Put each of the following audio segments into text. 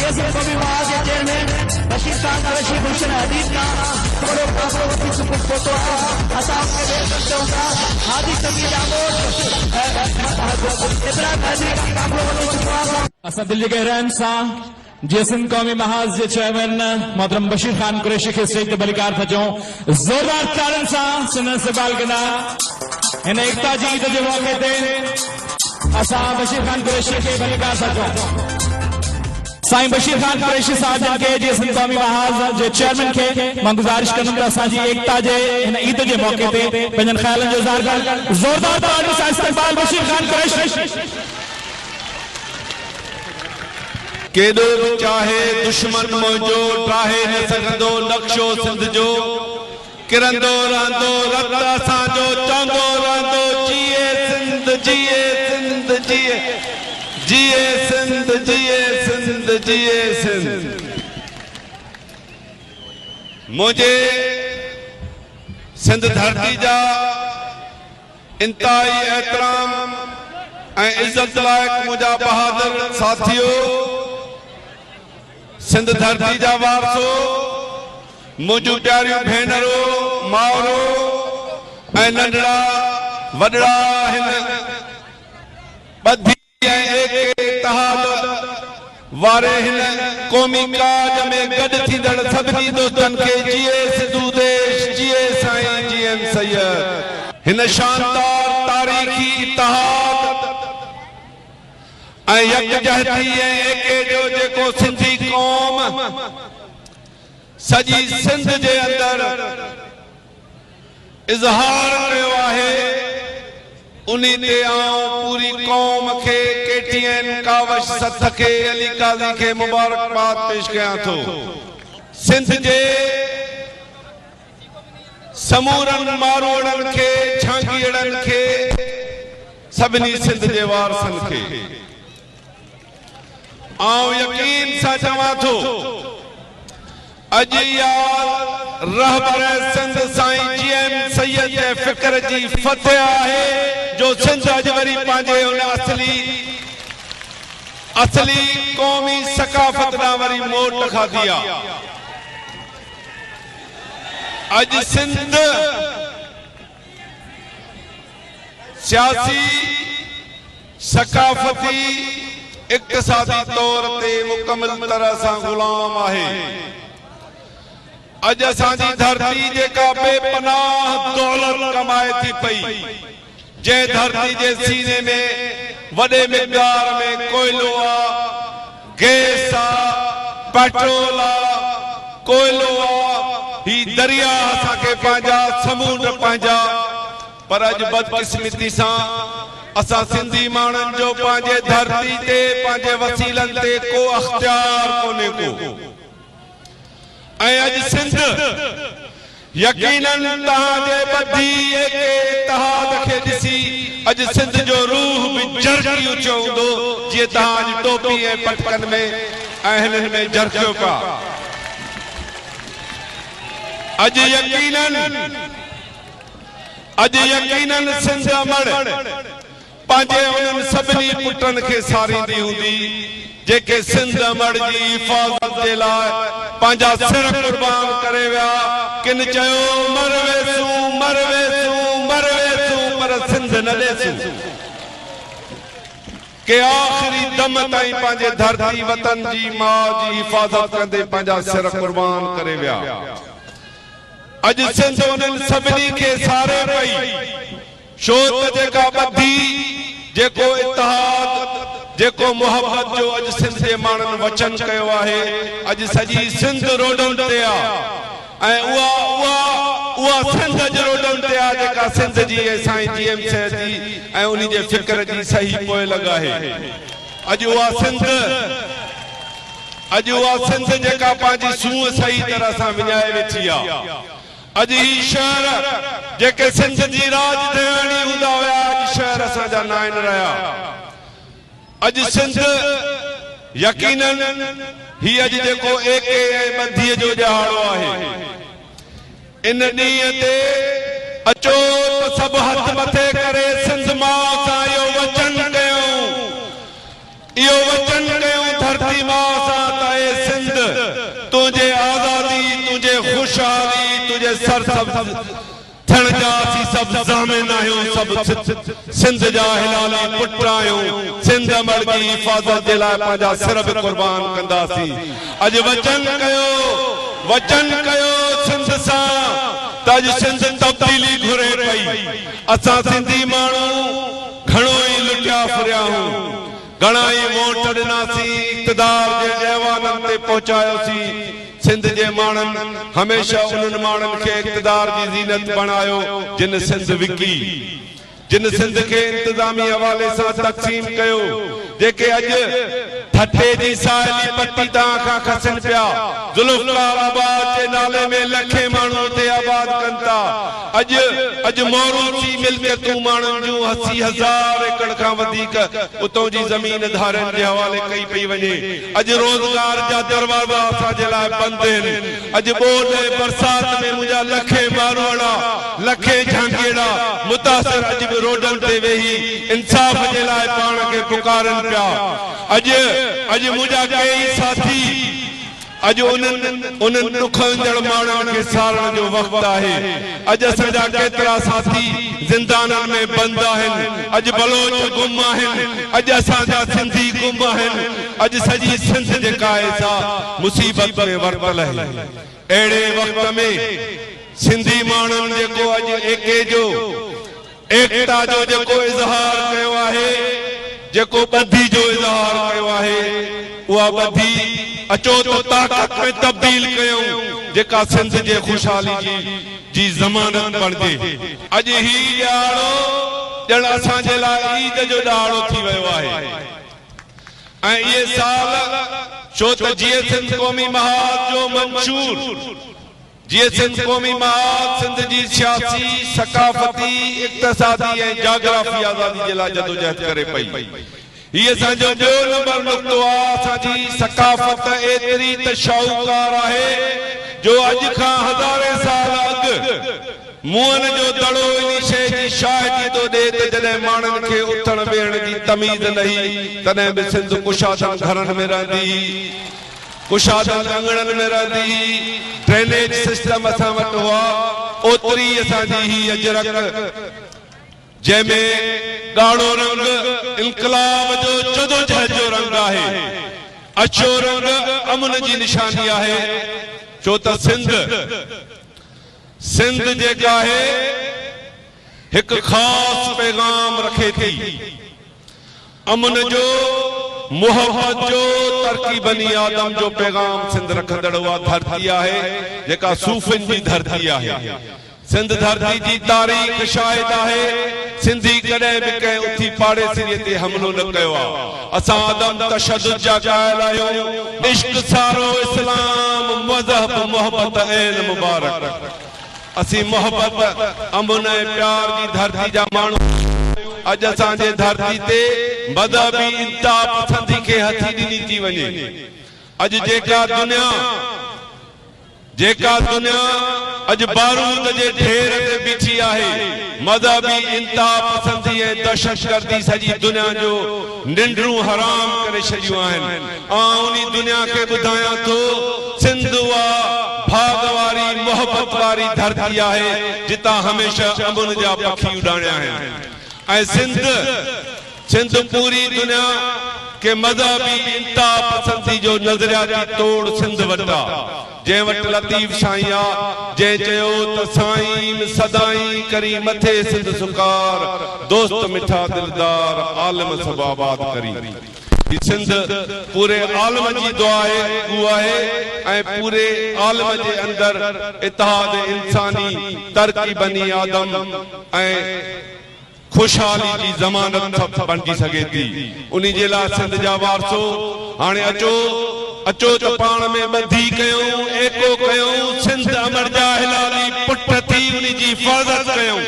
جي S M Qaumi Mahaz جي chairman Bashir Khan Qureshi Gulshan Hadeed کان ٿورو قافلو وٺي سڪون پهتو آهي. اسان ان کي welcome چئون ٿا. هادي سميع ڄاموٽ ابراهيم حيدري کان قافلو وٺي چڪو آهي. اسان دل جي گهراين سان جي سنڌ قومي محاذ جي چيئرمين محترم بشير خان قريشي کي اسٽيج تي ڀليڪار ٿا چئون. زوردار تاڙين سان سندن استقبال ڪندا. هن ايڪتا جي عيد جي موقعي تي اسان بشير خان قريشي کي ڀليڪار ٿا چئون. سائين بشير خان قريشي صاحب جن کي جي سنڌ قومي محاذ جي چيئرمين کي مان گذارش ڪندم ته اسان جي ايڪتا جي هن عيد جي موقعي تي پنهنجن خيالن جو اظهار ڪن. زوردار تاڙين سان استقبال بشير خان قريشي. ڪيڏو به چاهي دشمن منهنجو، ڊاهي نه سگهندو نقشو سنڌ جو، ڪرندو رهندو رت اسان جو، چوندو رهندو جيئي سنڌ جيئي سنڌ جيئي جيئي سنڌ جيئي سنڌ جيئي سنڌ. منهنجي سنڌ ڌرتي جا. انتهائي احترام ۽ عزت لائق منهنجا بهادر ساٿيو، سنڌ ڌرتي جا وارثو، منهنجون پياريون ڀينرو، مائرو ۽ ننڍڙا وڏڙا هن ٻڌي ۽ ايڪي اتحاد واري هن قومي ڪاڄ ۾ گڏ ٿيندڙ سڀني دوستن کي جيئي سنڌو ديش جيئي سائين جي ايم سيد. هن شاندار تاريخي اتحاد ۽ يڪجهتي ۽ ايڪي جو جيڪو سنڌي قوم سڄي سنڌ جي اندر اظهار ڪيو آهي انهي تي آئون پوري قوم کي ڪي ٽي اين ڪاوش سٿ کي علي قاضي کي مبارڪباد پيش ڪيان ٿو. سنڌ جي سمورن ماروئڙن کي جھانگيئڙن کي سڀني سنڌ جي وارثن کي آئون يقين سان چوان ٿو اڄ اها رهبر سنڌ سائين جي ايم سيد جي فڪر جي فتح آهي جو سنڌ اڄ وري پنهنجي ان اصلي اصلي قومي ثقافت ڏانهن وري موٽ کاڌي آ. اڄ سنڌ سياسي، ثقافتي، اقتصادي طور تي مڪمل طرح سان غلام آهي. اڄ اسان جي ڌرتي جيڪا بي پناهه دولت ڪمائي ٿي پئي، جنهن ڌرتي جي سيني ۾ وڏي مقدار ۾ ڪوئلو آ، گئس آ، پيٽرول آ، ڪوئلو آ، هي درياهه اسان کي پنهنجا، سمونڊ پنهنجا، پر اڄ بدقسمتي سان اسان سنڌي ماڻهن جو پنهنجي ڌرتي تي پنهنجي وسيلن تي ڪو اختيار ڪونهي ڪو ۽ اڄ سنڌ يقينن توهان جي ٻڌي ايڪي اتحاد کي ڏسي اڄ سنڌ جو روح به جرڪي اٿيو هوندو جيئن توهان اڄ ٽوپي ۽ پٽڪن ۾ ۽ هنن ۾ جرڪيو پيا اڄ يقينن اڄ يقينن سنڌ امڙ پنهنجي انهن سڀني پٽن کي ساريندي هوندي جيڪي سنڌ امڙ جي حفاظت جي لاء پنهنجا سر قربان ڪري ويا، ڪن چيو مر ويسون، مر ويسون، مر ويسون پر سنڌ نه ڏيسون. ڪي آخري دم تائين پنهنجي ڌرتي وطن جي ماء جي حفاظت ڪندي پنهنجا سر قربان ڪري ويا. اڄ سنڌ انهن سڀني کي ساري پئي، ڇو ته جيڪا ٻڌي، جيڪو اتحاد، جيڪو محبت جو اڄ سنڌ جي ماڻهن وچن ڪيو آهي، اڄ سڄي سنڌ روڊن تي آ ۽ اها اها اها سنڌ اڄ روڊن تي آ جيڪا سنڌ جي ۽ سائين جي ايم سيد جي ۽ انهي جي فڪر جي صحيح پوئلڳ آهي. اڄ اها سنڌ. اڄ اها سنڌ جيڪا پنهنجي سونهن صحيح طرح سان وڃائي ويٺي آ. اڄ هي شهر جيڪي سنڌ جي راڄڌاڻي هوندا هيا اڄ شهر اسان جا ناهن رهيا. اڄ سنڌ يقينن هي اڄ جيڪو ايڪي ۽ ٻڌيء جو ڏهاڙو آهي. ان ڏينهن تي اچو ته سڀ هٿ مٿي ڪري سنڌ ماء سان اهو وچن ڪيون. اهو وچن ڪيون ڌرتي ماء سان. سان ته اي سنڌ! تنهنجي آزادي، تنهنجي خوشحالي، تنهنجي سرسبز ٿيڻ جا اسين سڀ ضامن آهيون، سڀ سنڌ جا حلالي پٽ آهيون، سنڌ امڙ جي حفاظت جي لاء پنهنجا سر به قربان ڪنداسين. اڄ وچن ڪيو، وچن ڪيو سنڌ سان ته اڄ سنڌ تبديلي گهري پئي. اسان سنڌي ماڻهو گهڻو ئي لٽيا ڦريا آهيون. گهڻا ئي ووٽ ڏناسين، اقتدار جي ايوانن تي پهچايوسين، سنڌ جي ماڻهن هميشه انهن ماڻهن کي اقتدار جي زينت بڻايو جن سنڌ وڪي، جن سنڌ کي انتظامي حوالي سان تقسيم ڪيو، جيڪي اڄ ٺٽي جي ساحلي پٽي تان کان کسن پيا، ذوالفقار آباد جي نالي ۾ لکين ماڻهو اتي آباد ڪن ٿا. اڄ اڄ موروثي ملڪيتون ماڻهن جون 80,000 ايڪڙ کان وڌيڪ اتون جي زمين ڌارين جي حوالي ڪئي پئي وڃي. اڄ روزگار جا دروازا اسان جي لاء بند آهن. اڄ ٻوڏ ۽ برسات ۾ منهنجا لکين ماروئڙا، لکين جهانگيئڙا متاثر اڄ به روڊن تي ويهي انصاف جي لاء پاڻ کي پڪارن پيا. اڄ اڄ منهنجا ڪيئي ساٿي. اڄ انهن انهن ڏکوئيندڙ ماڻهن کي سارڻ جو وقت آهي. اڄ اسان جا ڪيترا ساٿي زندانن ۾ بند آهن. اڄ بلوچ گم آهن. اڄ اسان جا سنڌي گم آهن. اڄ سڄي سنڌ جيڪا آهي سا مصيبت ۾ ورتل آهي. اهڙي وقت ۾ سنڌي ماڻهن جيڪو اڄ ايڪي جو ايڪتا جو جيڪو اظهار ڪيو آهي، جيڪو ٻڌي جو اظهار ڪيو آهي، اها ٻڌي اچو ته طاقت ۾ تبديل ڪيون، جيڪا سنڌ جي خوشحالي جي جي ضمانت بڻجي. اڄ هي ڏهاڙو ڄڻ اسان جي لاء عيد جو ڏهاڙو ٿي ويو آهي ۽ اهي سال ڇو ته جيئي سنڌ قومي محاذ جو منشور، جيئي سنڌ قومي محاذ سنڌ جي سياسي، ثقافتي، اقتصادي ۽ جاگرافي آزادي جي لاء جدوجهد ڪري پئي. هي اسان جو ٻيو نمبر نقطو آ. اسان جي ثقافت ايتري ته شاهوڪار آهي جو اڄ کان هزارين سال اڳ موئن جو دڙو انهي شيء جي شاهدي ٿو ڏئي ته جڏهن ماڻهن کي اٿڻ ويهڻ جي تميز نه هئي تڏهن به سنڌ ڪشادن گهرن ۾ رهندي هئي. ڪشادن اڱڻن ۾ رهندي هئي، ڊرينيج سسٽم اسان وٽ هئا، اوتري ئي اسان جي هي اجرڪ، جنهن ۾ ڳاڙهو رنگ انقلاب جو جدوجهد جو رنگ آهي، اڇو رنگ امن جي نشاني آهي، ڇو ته سنڌ، سنڌ جيڪا آهي هڪ خاص پيغام رکي ٿي. امن جو، محبت جو، ترقي بني آدم جو پيغام سنڌ رکندڙ اها ڌرتي آهي جيڪا صوفين جي ڌرتي آهي. سنڌ ڌرتي جي تاريخ شاهد آهي سنڌي ڪڏهن به ڪنهن اٿي پاڙيسري تي حملو نه ڪيو آ. اسان عدم تشدد جا قائل آهيون. عشق سارو اسلام مذهب محبت عين مبارڪ. اسين محبت، امن ۽ پيار جي ڌرتي جا ماڻهو آهيون. اڄ اسان جي ڌرتي تي مذهبي انتها پسندي کي هٿي ڏني ٿي وڃي. اڄ جيڪا دنيا جيڪا دنيا اڄ بارود جي ڍير تي بيٺي آهي، مذهبي انتها پسندي ۽ دهشتگردي سڄي دنيا جو ننڊون حرام ڪري ڇڏيون آهن. آئون انهي دنيا کي ٻڌايان ٿو، سنڌ اها ڀاڳ واري، محبت واري ڌرتي آهي، جتان هميشه امن جا پکي اڏاڻيا آهن ۽ سنڌ سنڌ پوري دنيا کي مذهبي انتها پسندي جو نظرياتي توڙ سنڌ وٽ آ، جنهن وٽ لطيف سائين آ، جنهن چيو ته سائين سدائين ڪرين مٿي سنڌ سڪار، دوست مٺا دلدار، عالم سڀ آباد ڪرين. هي سنڌ پوري عالم جي دعا آهي ۽ پوري عالم جي اندر اتحاد انساني، ترقي بني آدم ۽ خوشحالي جي ضمانت سڀ بڻجي سگهي ٿي. انهي جي لاء سنڌ جا وارثو هاڻي اچو اچو ته پاڻ ۾ ٻڌي ڪيون، ايڪو ڪيون، سنڌ امڙ جا حلالي پٽ ٿي انهي جي حفاظت ڪيون.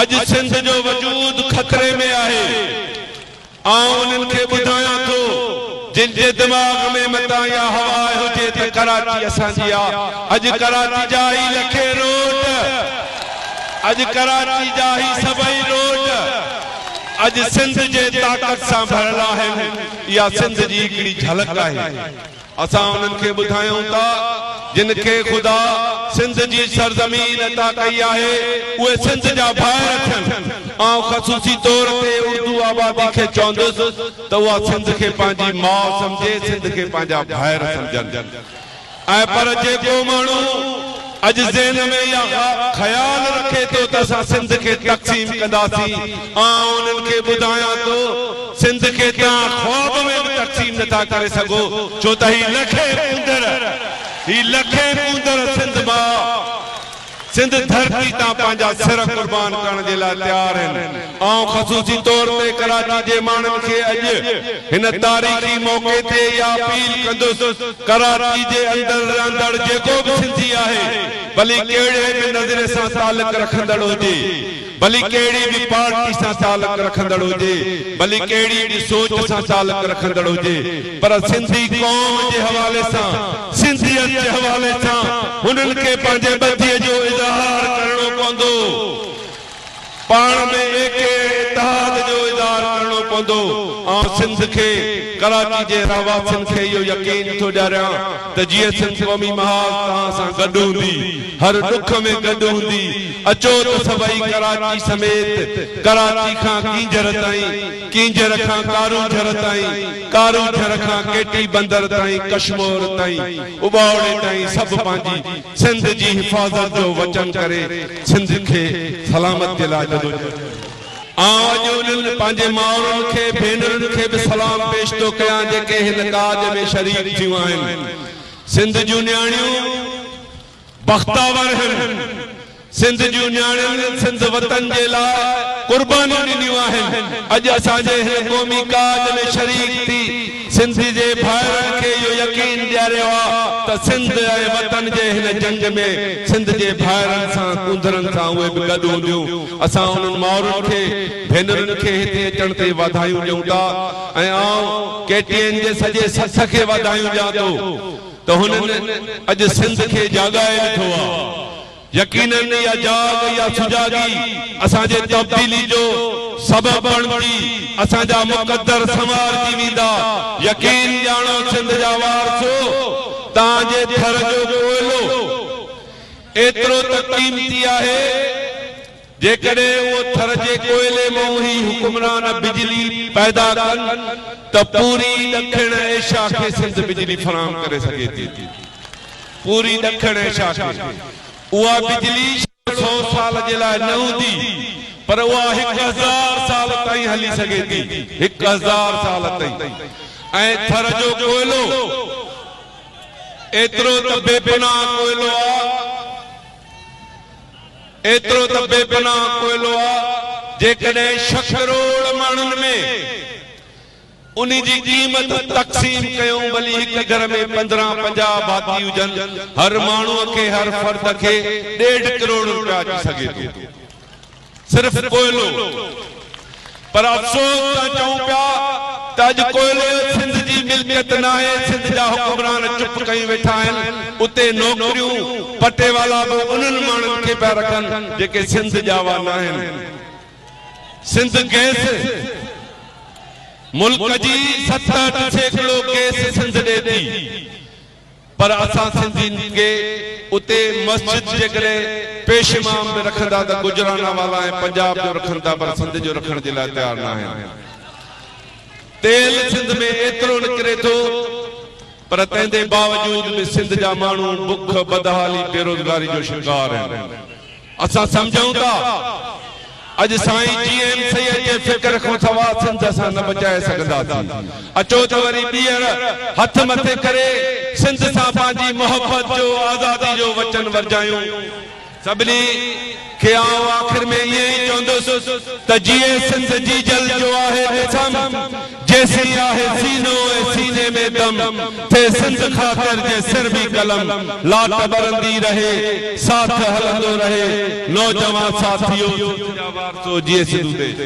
اڄ سنڌ جو وجود خطري ۾ آهي. آئون انهن کي ٻڌايان ٿو جن جي دماغ ۾ متان اها هوا هجي ته ڪراچي اسان جي آ. اڄ ڪراچي جا هي لکين روڊ، اڄ ڪراچي جا هي سڀئي روڊ، اڄ سنڌ جي طاقت سان ڀريل آهن، اها سنڌ جي هڪڙي جهلڪ آهي. اسان انهن کي ٻڌايون ٿا، جن کي خدا سنڌ جي سرزمين عطا ڪئي آهي، اهي سنڌ جا ڀائر ٿين. آئون خصوصي طور تي اردو آبادي کي چوندس ته اها سنڌ کي پنهنجي ماء سمجهي، سنڌ کي پنهنجا ڀائر سمجهن. ۽ پر جيڪو ماڻهو اڄ ذهن ۾ اها خيال رکي ٿو ته اسان سنڌ کي تقسيم ڪنداسين، آئون انهن کي ٻڌايان ٿو سنڌ کي توهان خواب ۾ به تقسيم نٿا ڪري سگهو، ڇو ته هي لکين ڪونڌر، هي لکين ڪونڌر سنڌ ماء. سنڌ ڌرتي تان پنهنجا سر قربان ڪرڻ جي لاء تيار آهن. آئون خصوصي طور تي ڪراچي جي ماڻهن کي اڄ هن تاريخي موقعي تي اها اپيل ڪندس ڪراچي جي اندر رهندڙ جيڪو به سنڌي آهي ڀلي ڪهڙي به نظريي سان تعلق رکندڙ هجي، ڀلي ڪهڙي به پارٽي سان تعلق رکندڙ هجي، ڀلي ڪهڙي به سوچ سان تعلق رکندڙ هجي پر سنڌي قوم جي حوالي سان، سنڌيت جي حوالي سان هنن کي پنهنجي ٻڌيء جو اظهار ڪرڻو پوندو. پاڻ ۾ ايڪي ۽ اتحاد جو اظهار ڪرڻو پوندو. آئون سنڌ کي، ڪراچي جي رهواسين کي اهو يقين ٿو ڏياريان ته جيئي سنڌ قومي محاذ توهان سان گڏ هوندي. هر ڏک ۾ گڏ هوندي. اچو ته سڀئي ڪراچي سميت ڪراچي کان ڪينجهر تائين، ڪينجهر کان ڪارونجهر تائين، ڪارونجهر کان ڪيٽي بندر تائين، ڪشمور تائين، اٻاوڙي تائين سڀ پنهنجي سنڌ جي حفاظت جو وچن ڪري سنڌ کي سلامت جي لاء جدوجهد ڪريون. آئون اڄ انهن پنهنجي مائرن کي، ڀينرن کي به سلام پيش ٿو ڪيان جيڪي هن ڪاڄ ۾ شريڪ ٿيون آهن. سنڌ جون نياڻيون بختاور هن. سنڌ جون نياڻين سنڌ وطن جي لاء قربانيون ڏنيون آهن. اڄ اسان جي هن قومي ڪاڄ ۾ شريڪ ٿي سنڌ جي ڀائرن کي اهو يقين ڏياريو آ ته سنڌ ۽ وطن جي هن جنگ ۾ سنڌ جي ڀائرن سان ڪونڌرن سان اهي به گڏ هونديون. اسان انهن مائرن کي ڀينرن کي هتي اچڻ تي واڌايون ڏيون ٿا ۽ آئون ڪي ٽي اين جي سڄي سٿ کي واڌايون ڏيان ٿو ته هنن اڄ سنڌ کي جاڳائي وڌو آ. يقينن اها جاڳ اها سجاڳي اسان جي تبديلي جو سبب بڻجي اسان جا مقدر سنوارجي ويندا. يقين ڄاڻو سنڌ جا وارثو توهان جي ٿر جو ڪوئلو ايترو ته قيمتي آهي جيڪڏهن اهو ٿر جي ڪوئلي مئون هي حڪمران بجلي پيدا ڪن ته پوري ڏکڻ ايشيا کي سنڌ بجلي فراهم ڪري سگهي ٿي. پوري ڏکڻ ايشيا کي اها بجلي سئو سال جي لاء نه هوندي پر اها 1000 سال تائين هلي سگهي ٿي، 1000 سال تائين ۽ ٿر جو ڪوئلو ايترو ته بي پناهه ڪوئلو آ، ايترو ته بي پناهه ڪوئلو آ، جيڪڏهن ڇهه ڪروڙ ماڻهن ۾ انهي جي قيمت تقسيم ڪيون ڀلي هڪ گهر ۾ 15 50 ڀاتي هجن هر ماڻهو کي هر فرد کي ڏيڍ ڪروڙ روپيا اچي سگهي ٿو صرف ڪوئلو پر افسوس سان چئون پيا ته اڄ ڪوئلو سنڌ جي ملڪيت ناهي سنڌ جا حڪمران چپ ڪيون ويٺا آهن اتي نوڪريون پٽيوالا به انهن ماڻهن کي پيا رکن جيڪي سنڌ ڄاوا ناهن سنڌ گئس ملڪ جي 67% گئس سنڌ ڏي ٿي پر اسان سنڌين کي اتي مسجد جيڪڏهن پيش امام به رکندا ته گجرانوالا ۽ پنجاب جو رکن ٿا پر سنڌ جو رکڻ جي لاء تيار ناهن. تيل سنڌ ۾ ايترو نڪري ٿو پر تنهن جي باوجود به سنڌ جا ماڻهو بک، بدحالي، بيروزگاري جو شڪار آهن. اسان سمجهون ٿا اڄ سائين جي ايم سيد جي فڪر کان سوا سنڌ اسان نه بچائي سگهنداسين. اچو ته وري ٻيهر هٿ مٿي ڪري سنڌ سان پنهنجي محبت جو آزادي جو وچن ورجايون. سڀني کي آئون آخر ۾ ائين ئي چوندس ته جيئي سنڌ جيجل جو آهي قسم، جيسين آهي سينو ۽ سيني ۾ دم، ٿئي سنڌ خاطر جي سر به قلم، لاٽ ٻرندي رهي، ساٿ هلندو رهي، نوجوان ساٿيو سنڌ جا وارثو جيئي سنڌو ديس.